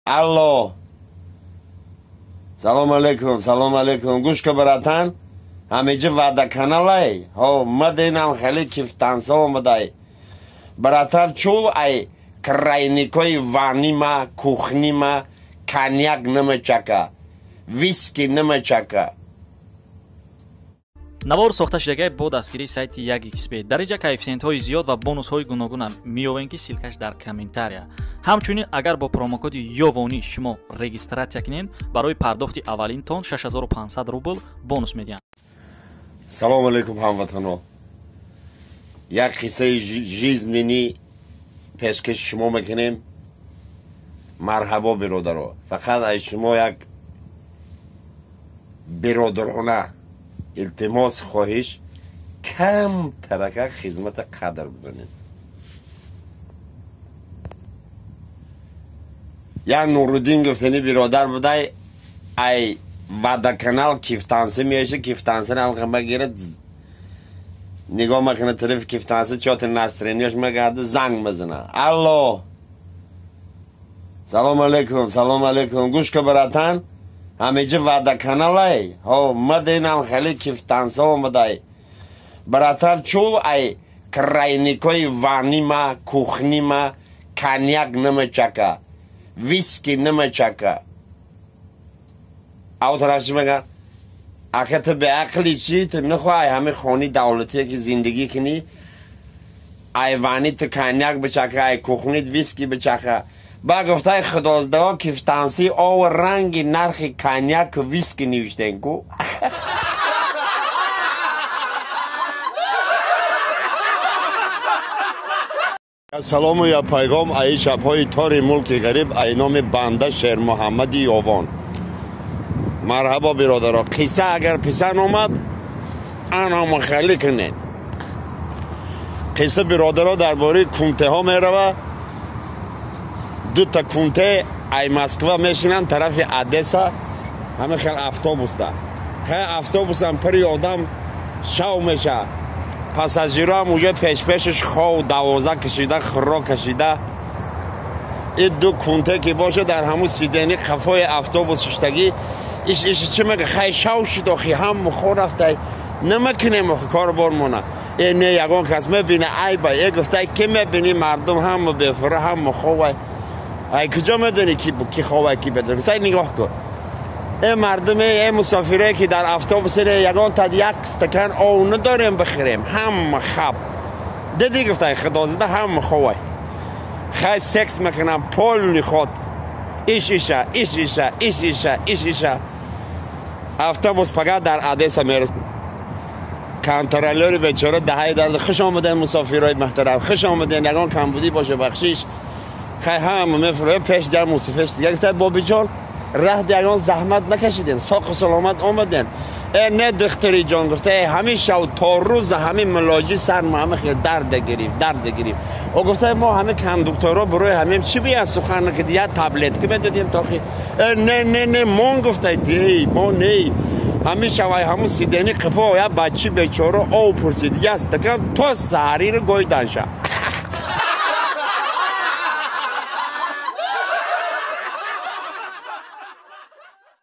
Алло. Салом алейкум, салом алейкум. Гӯш ка братан. Ҳамеҷа вада каналай. Ҳо, мадинам хеле кифтанса омадай. Братан, чу ай крайникои ванима, кухнима, коньяк намечака, виски намечака. Навор сохта шудагай бо дастгирии сайти 1xb. Дар инҷа коэффисиентҳои зиёд ва бонусҳои гуногунам меёвем, ки ссылкаш дар комментария. Ҳамчунин агар бо промокоди Ёвонӣ шумо регистратсия кунед, барои пардохти аввалинтон 6500 рубл бонус медиҳанд. Салом алейкум, ҳамватано. Як қиссаи жизненӣ пешкаши шумо мекунем. Марҳабо, биродаро. Фақат аз шумо як биродарона илтимос, хоҳиш, кам тарака хизмата қадр бидонед. Як Нуруддин гуфтани биродар будай, ай вадаканал кифтанси меша, кифтанси алға гирад, нигоҳ мекунад тарафи кифтанси, чоти настроенияш мегарда, занг мезана. Алло. Салом алейкум, салом алейкум. Гӯш ка братан. Ҳамеҷа вада каналай. Ҳо, мадинам хеле кифтанса омадай. Братан, чу ай крайникои ванима, кухнима, коньяк намечака, виски намечака. Ау тараф чӣ мегӯяд? Ахе ту беақли чӣ? Ту нахоҳай ҳамин хони давлатие ки зиндагӣ кунӣ, ай вани ту коньяк бичака, ай кухнит виски бичака. Ба гуфтаи худоздаҳо кифтанси ов ранги нархи коньяк виски навиштен ку. Салому я пайғом аи шабҳои тори мулки ғариб ай номи банда Шермуҳаммади Ёвон. Марҳабо, биродаро. Қисса агар писанд омад, анамо хеле кунед. Қисса, биродаро, дар бораи кунтеҳо мерава. Дута кунте ай Москва мешинанд тарафи Одесса, ҳама хел автобусда. Хе автобусам пири одам шав меша. Пассажироам уже пешпешаш хов давоза кашида, хӯрок кашида. И ду кунте ки боша дар ҳамун сидени қафои автобус шиштагӣ, иш иш чӣ мега, хай шав шид охи, ҳам хор рафтай. Намекунем охи кор бормона. Э не, ягон кас мебина айба, э гуфтай ки мебини мардум ҳама бефура, ҳама ховай. Ай куҷо медонӣ ки ховай, ки бедор? Сай нигоҳ кун. Э мардуме, э мусофире ки дар автобус ягон тад як стакан ов надорем бихӯрем, ҳама хаб. Дидӣ гуфтай худозида ҳама ховай. Хай секс мекунам полни ход. Иш иша, иш иша, иш иша, иш иша. Автобус пага дар Одесса мерасад. Контролёри бечора даҳаи дард. Хуш омаден мусофирои муҳтарам, хуш омаден, ягон камбудӣ боше бахшиш. Хай ҳама мефуроем пеш дар мусофир дигар. Гуфта бобиҷон, раҳ ягон заҳмат накашиден, соқу саломат омаден. Э не духтари ҷон, гуфта э ҳамин шав то рӯз ҳамин милоҷи сар мо ҳама хел дард гирифт, дард гирифт. О гуфта мо ҳамин кондукторо барои ҳамин чӣ биян сухан накард, як таблетка медодем то хи. Э не не не, мон гуфта эй мо не. Ҳамин шав ай ҳамун сидени қифо як бачи бечора ов пурсид, як стакан то саҳариро гойданша.